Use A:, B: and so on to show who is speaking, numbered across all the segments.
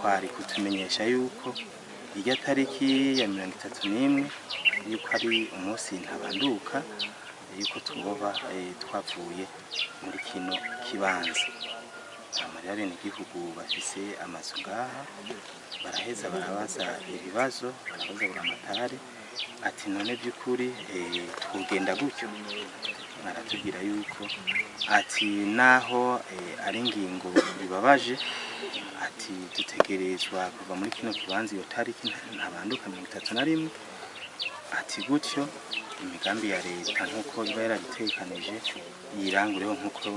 A: Kwari kutumenyesha yuko irya tariki ya 31 yuko ari umunsi ntabanduka yuko tuboba twavuye muri kino kibanza. Amarira abenegihugu bafise amazu ngaha baraheza barabaza ibibazo, barabaza Buramatari ati none by'ukuri twogenda gutyo? Baratubwira yuko ati naho ari ingingo bibabaje, ati dutegerezwa kuva muri kino kibanza iyo tariki ntabanduka 31, ati gutyo imigambi ya leta nk'uko iba yarabitekanije yirangureho nk'uko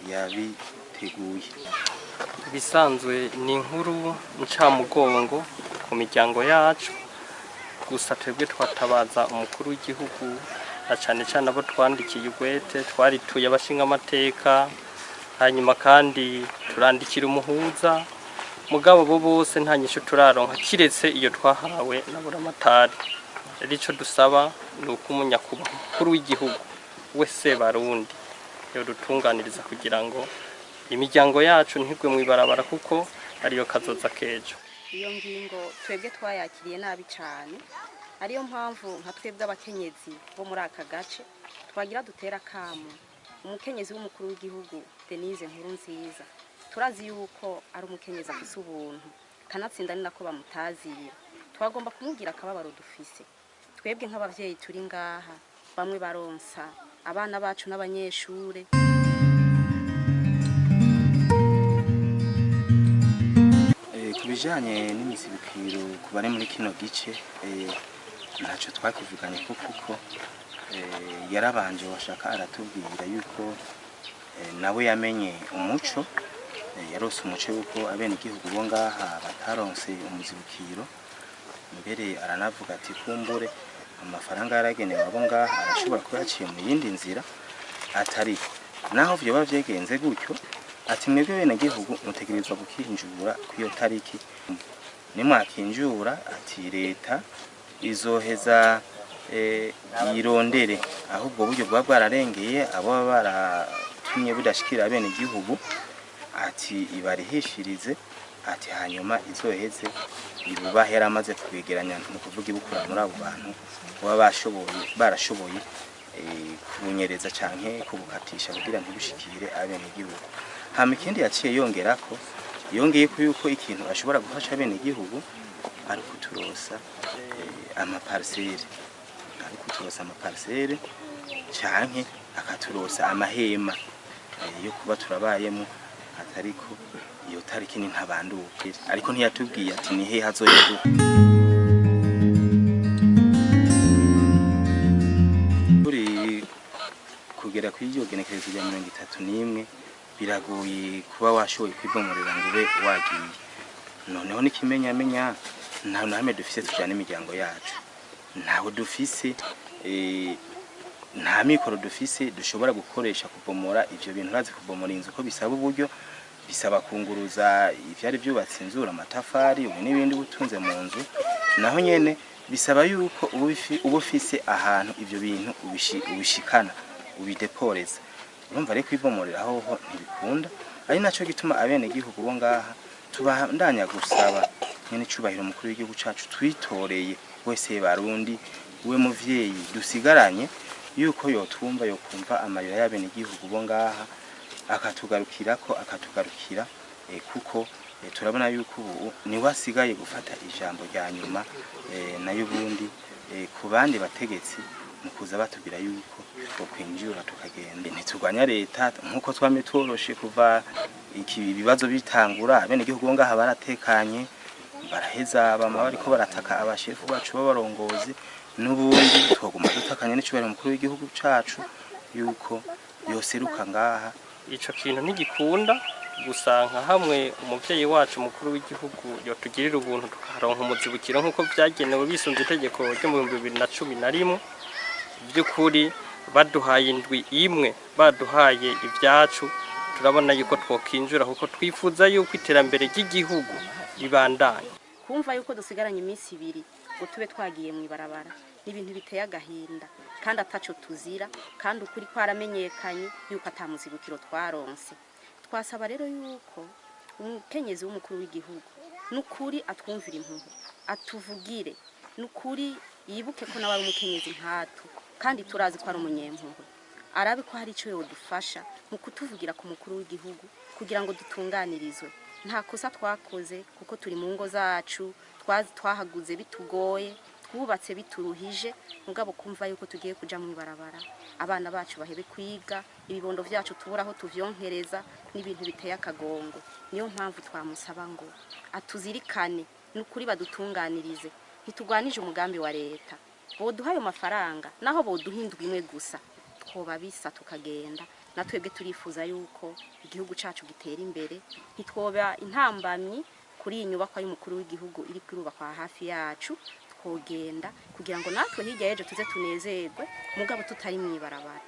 A: yabiteguye.
B: Ibisanzwe ni inkuru ncamugongo ku miryango yacu, gusa twebwe twatabaza umukuru w'igihugu na cane cane abo twandikiye ugwete, twarituye abashinga amateka, hanyuma kandi turandikira umuhuza, mugabo bo bose nta nyishu turaronka kiretse iyo twahawe na Buramatari. Rero ico dusaba ni uko umunyakubahwa umukuru w'igihugu wese Barundi yodutunganiriza kugira ngo imiryango yacu ntigwe mw'ibarabara, kuko ariyo kazoza kejo.
C: Iyo ngingo twebwe twayakiriye nabi cyane, ariyo mpamvu nka twebwe abakenyezi bo muri aka gace twagira dutera akamu umukenyezi w'umukuru w'igihugu Denise Nkurunziza. Turazi yuko ari umukenyezi afise ubuntu, kanatsinda ni nako bamutazira. Twagomba kumubwira akababaro dufise twebwe nk'abavyeyi turi ngaha, bamwe baronsa abana bacu n'abanyeshure.
A: Ku bijanye n'imizibukiro ku bari muri kino gice, ntacyo twakivuganye ko kuko yarabanje washaka aratubwira yuko nawe yamenye umuco, yarose umuco yuko abenegihugu bo ngaha bataronse umuzibukiro. Mbere aranavuga ati kumbure amafaranga yaragenewe abo ngaha arashobora kuba yaciye mu yindi nzira, atari naho vyoba vyegenze gutyo, ati mwebwe benegihugu mutegerezwa gukinjura kw'iyo tariki, nimwakinjura ati leta izoheza yirondere aho ubwo buryo bwa bwararengeye abo baba baratumye budashikira abenegihugu, ati ibarihishirize, ati hanyuma izoheze ibubahe yaramaze kubegeranya, ni ukuvuga ibukura muri abo bantu baba barashoboye kubunyereza canke kubukatisha kugira ntibushikire abenegihugu. Hama ikindi yaciye yongerako, yongeye ko yuko ikintu ashobora gufasha abenegihugu ari kuturosa amaparcelle, ari kuturosa amaparcelle canke akaturosa amahema yo kuba turabayemo, atariko iyo tariki ni ntabanduke. Ariko ntiyatubwiye ati ni hehe hazoyaduka. Turi kugera kuri iryo genekerezo rya 31 biragoye kuba washoboye kwibomorera ngo ube wagiye. Noneho n'ikimenyamenya nta na hamwe dufise tujana imiryango yacu, ntawe dufise, nta mikoro dufise dushobora gukoresha kubomora ivyo bintu. Urazi kubomora inzu ko bisaba uburyo, bisaba kunguruza ivyari vyubatse inzu, amatafari ubu n'ibindi butunze mu nzu, naho nyene bisaba yuko uba ufise ahantu ivyo bintu ubishikana ubideporeza. Urumva rero kwibomorera hoho ntibikunda, ari naco gituma abenegihugu bo ngaha tubandanya gusaba nyene icubahiro umukuru w'igihugu cacu twitoreye wese Barundi, we muvyeyi dusigaranye, yuko yotwumva, yokumva amarira y'abenegihugu bo ngaha akatugarukirako, akatugarukira kuko turabona yuko ubu niwe asigaye gufata ijambo rya nyuma, nayo ubundi ku bandi bategetsi mu kuza batubwira yuko twokwinjira tukagenda. Ntiturwanya leta nkuko twamye tworoshe kuva iki ibibazo bitangura, abenegihugu bo ngaha baratekanye, baraheza bama bariko barataka abashefu bacu b'abarongozi, n'ubundi twoguma dutakanye n'icubahiro umukuru w'igihugu cacu yuko yoseruka ngaha.
B: Ico kintu ntigikunda gusa nka hamwe umuvyeyi wacu umukuru w'igihugu yotugirira ubuntu tukaronka umuzibukiro nk'uko vyagenewe bisunze itegeko ryo mu 2011. By'ukuri baduhaye indwi imwe, baduhaye ibyacu, turabona yuko twokinjura kuko twifuza yuko iterambere ry'igihugu ribandanya.
C: Kumva yuko dusigaranye iminsi ibiri ngo tube twagiye mw'ibarabara ni ibintu biteye agahinda, kandi ataco tuzira, kandi ukuri kwaramenyekanye yuko atamuzibukiro twaronse. Twasaba rero yuko umukenyezi w'umukuru w'igihugu Nukuri atwumvire impuhwe, atuvugire. Nukuri yibuke ko nawe ari umukenyezi nkatwe, kandi turazi ko ari umunyempuhwe. Arabe ko hari icyo yodufasha mu kutuvugira ku mukuru w'igihugu kugira ngo dutunganirizwe. Nta kosa twakoze kuko turi mu ngo zacu, twahaguze bitugoye, twubatse bituruhije, mugabo kumva yuko tugiye kuja mu ibarabara, abana bacu bahebe kwiga, ibibondo vyacu tubura aho tuvyonkereza, n'ibintu biteye akagongo. Niyo mpamvu twamusaba ngo atuzirikane, nukuri badutunganirize. Ntitugwanije umugambi wa leta, boduha ayo mafaranga, naho boduha indwi imwe gusa twoba bisa tukagenda. Na twebwe turifuza yuko igihugu cacu gitera imbere, ntitwoba intambamyi kuri iyi nyubakwa y'umukuru w'igihugu iri kurubakwa hafi yacu. Twogenda kugira ngo natwe hirya y'ejo tuze tunezerwe, mugabo tutari mw'ibarabara.